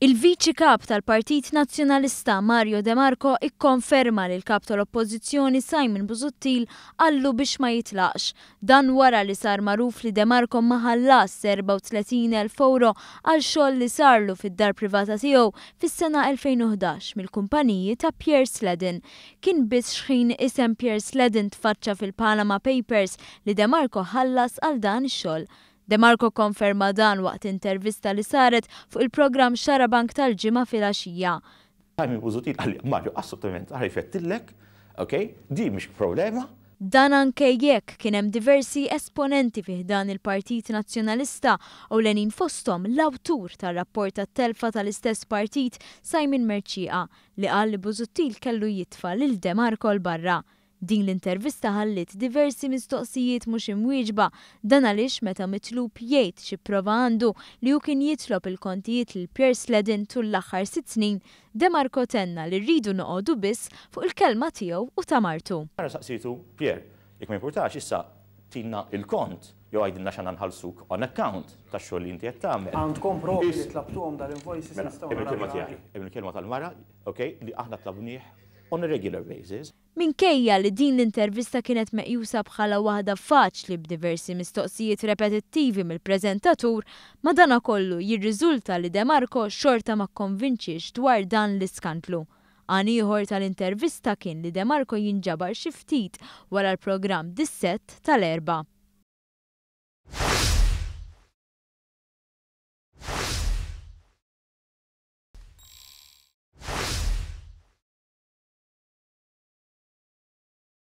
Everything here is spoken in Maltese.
Il-Viċi Kap tal-Partit Nazzjonalista Mario De Marco ikkonferma li l-Kap tal-Oppożizzjoni Simon Busuttil qallu biex ma jitlaqx. Dan wara li sar magħruf li De Marco ma ħallasx 34,000 ewro għal xogħol li sarlu fid-dar privata tiegħu fis-sena 2011 mill-kumpaniji ta' Pierre Sladden. Kien biss x'ħin isem Pierre Sladden tfaċċa fil-Panama Papers li De Marco ħallas għal dan ix-xogħol. De Marco kkonferma dan waqt intervista li saret fuq il-programm Xarabank tal-Ġimgħa filgħaxija. Simon Busuttil qalli, Mario, assolutament, għarif għedtillek, ok, din mhix problema. Dan anke jekk kien hemm diversi esponenti fi ħdan il-Partit Nazzjonalista, ewlenin fosthom l-awtur tar-rapport tat-telfa tal-istess partit Simon Mercieca, li qal li Busuttil kellu jitfa' lil De Marco 'l barra. Din l-intervista ħalliet diversi mistoqsijiet mhux imwieġba, dan għaliex meta mitlub jgħid xi prova għandu li hu kien jitlob il-kontijiet lil Pierre Sledin tul l-aħħar sitt snin, De Marco tenna li rridu noqogħdu biss fuq il-kelma tiegħu u ta' martu. Mara saqsietu, Pierre, jekk ma jimpurtax issa tina l-kont jew għidilna x'għandna nħallsuk on account tax-xogħol li inti qed tagħmel. Għandkom provi li tlabtuhom dal-invoices Mela, nistgħu hemm naraw il-kelma xi tiegħi, ħaġa? hemm il-kelma tal-mara, ok, li aħna tlabnieh on a regular basis. Minkejja li din l-intervista kienet meqjusa bħala waħda faċli b'diversi mistoqsijiet repetittivi mill-preżentatur, madanakollu jirriżulta li De Marco xorta ma kkonvinċiex dwar dan l-iskandlu. Għan ieħor tal-intervista kien li De Marco jinġabar xi ftit wara l-programm Dissett tal-Erbgħa.